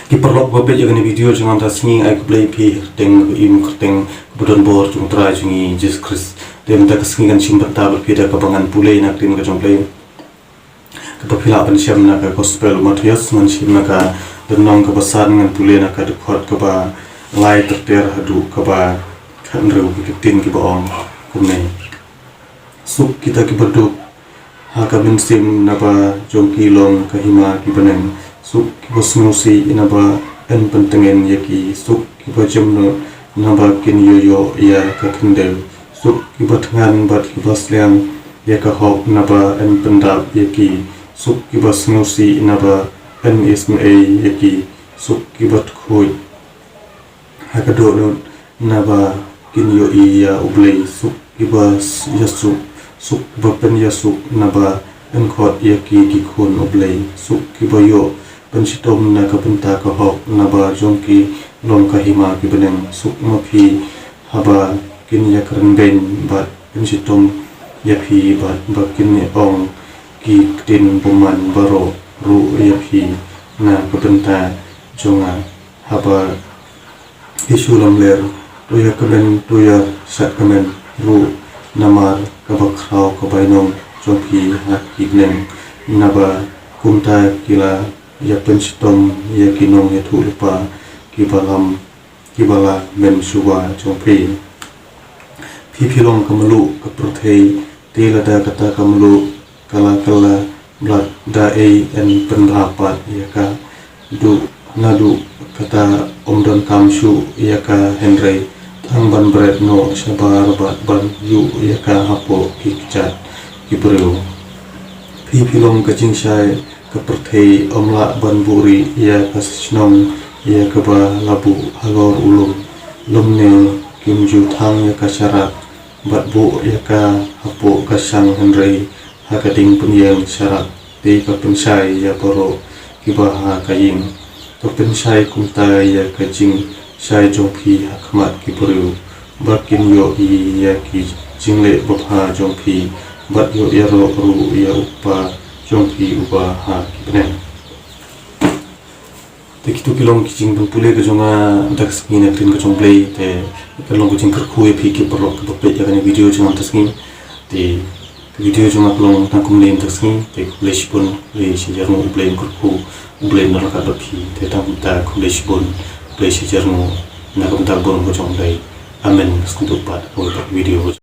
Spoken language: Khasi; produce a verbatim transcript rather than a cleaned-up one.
Ki paralok ba peit ïa kane video jong nga mynta ka sngi, ai khublei ïa phi ha ka kyrteng kaba im, ha ka kyrteng kaba don bor jong U Trai jong ngi Jisu Khrist. Te mynta ka sngi ngan shim bynta bad phi da kaba ngan pule na ka ktien ka jong U Blei. Kaba phi lah ban shem na ka Gospel u Mathaios, ngan shim na ka lynnong kaba san, ngan pule na ka dkhot kaba lai ter ter haduh kaba khathynriew. Ki ktien kiba ong kumne: Suk kita kiba duk ha ka mynsiem, naba jong ki long ka hima ki bneng. Suk kiba sngewsih, naba yn pyntngen ïa ki. Suk kiba jemnud, naba kin ïoh ïa ka khyndew. Suk kiba thngan bad kiba sliang ïa ka hok, naba yn pyndap ïa ki. Suk kiba sngewsih, naba yn isynei ïa ki. Suk kiba khuid ha ka dohnud, naba kin ïohi ïa U Blei. Suk kiba ïasuk, suk kiba pynïasuk, naba yn khot ïa ki ki khun U Blei. Suk kiba ïoh pynshitom na ka bynta ka hok, naba jong ki long ka hima ki bneng. Suk ma phi haba kin ïakren beiñ bad pynshitom ïa phi, bad ba kin ong ki ktien bymman baroh ruh ïa phi na ka bynta jong nga. Haba ki shu lamler, to ïakmen, to ïashadkmen ruh, namar kaba khraw ka bainong jong phi ha ki bneng. Naba kumta ki la ïapynshitom ïa ki nongïathuhlypa kiba lam, kiba la mynshuwa jong phi. Phi phi long ka mluh ka pyrthei. Te lada kata ka mluh ka la kylla bad da ei yn pynbha pat ïa ka? Duh, naduh kata ym donkam shuh ïa ka, hynrei tang ban bret noh shabar bad ban ïuh ïa ka hapoh ki kjat ki briew. Phi phi long ka jingshai ka pyrthei. Ym lah ban buhrieh ïa ka shnong ïa kaba la buh halor u lum. Lymne kim ju thang ïa ka sharak bad buh ïa ka hapoh ka shang, hynrei ha ka ding pynïeng sharak. Te ka pynshai ïa baroh kiba ha ka ïing. Ka pynshai kumta ïa ka jingshai jong phi ha khmat ki briew, ba kin ïohi ïa ki jingleh babha jong phi, bad ïoh ïaroh ruh ïa U Kpa jong phi uba ha ki bneng. Te kito ki long ki jingpule ka jong nga mynta ka sngi na ka ktien ka jong U Blei. Te ka long ka jingkyrkhu ïa phi ki paralok kiba peit ïa kane video jong nga mynta ka sngi. Te ka video jong nga ka long tang kumne mynta ka sngi. Te khublei shibun, khublei shi hajar nguh, U Blei un kyrkhu, U Blei un nang ryngkat bad phi. Te tang kumta, khublei shibun, khublei shi hajar nguh na ka bynta ka burom ka jong U Blei. Amen. Sngewthuh pat ha kawei pat ka video.